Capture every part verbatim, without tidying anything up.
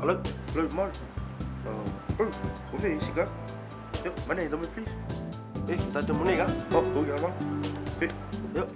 Hello, hello, Mark. Uh, bro, over here, you see guy? Yep, my name, please. Hey, that the money, guy? Oh, go get along. Hey, yep.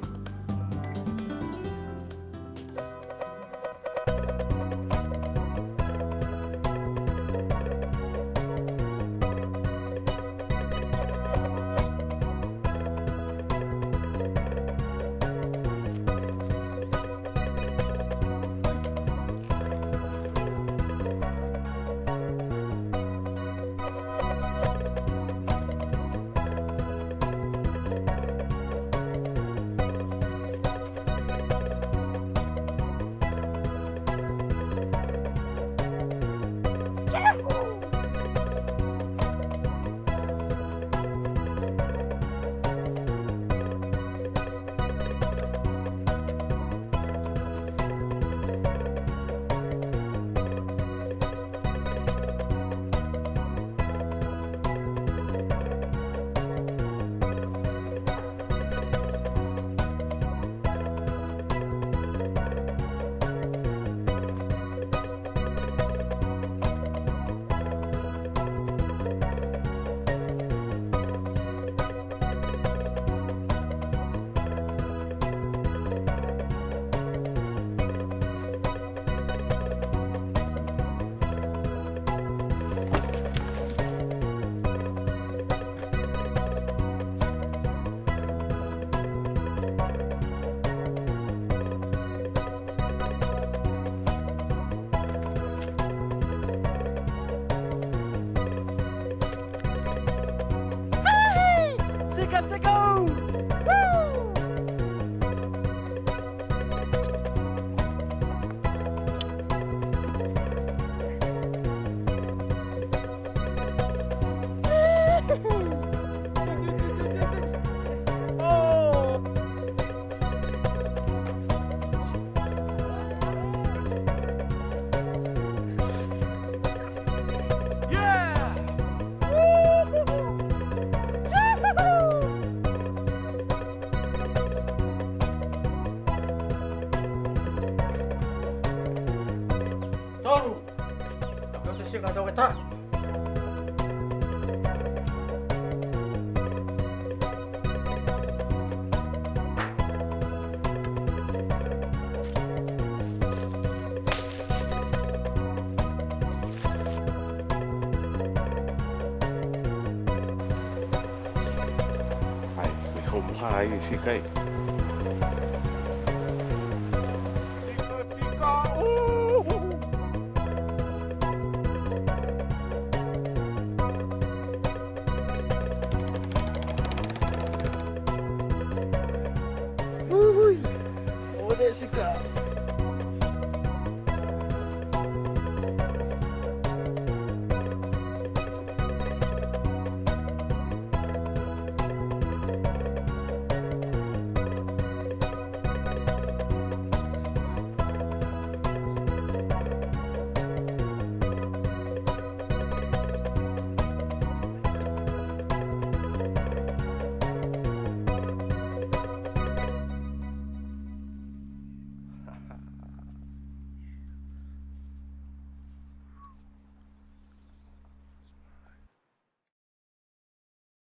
Sika, sika! Woo! Toru! Tapu e sika, tau e ta. Ai, mo e hau maha e sika. Sika, sika, uhu. Uhui. Over there, sika.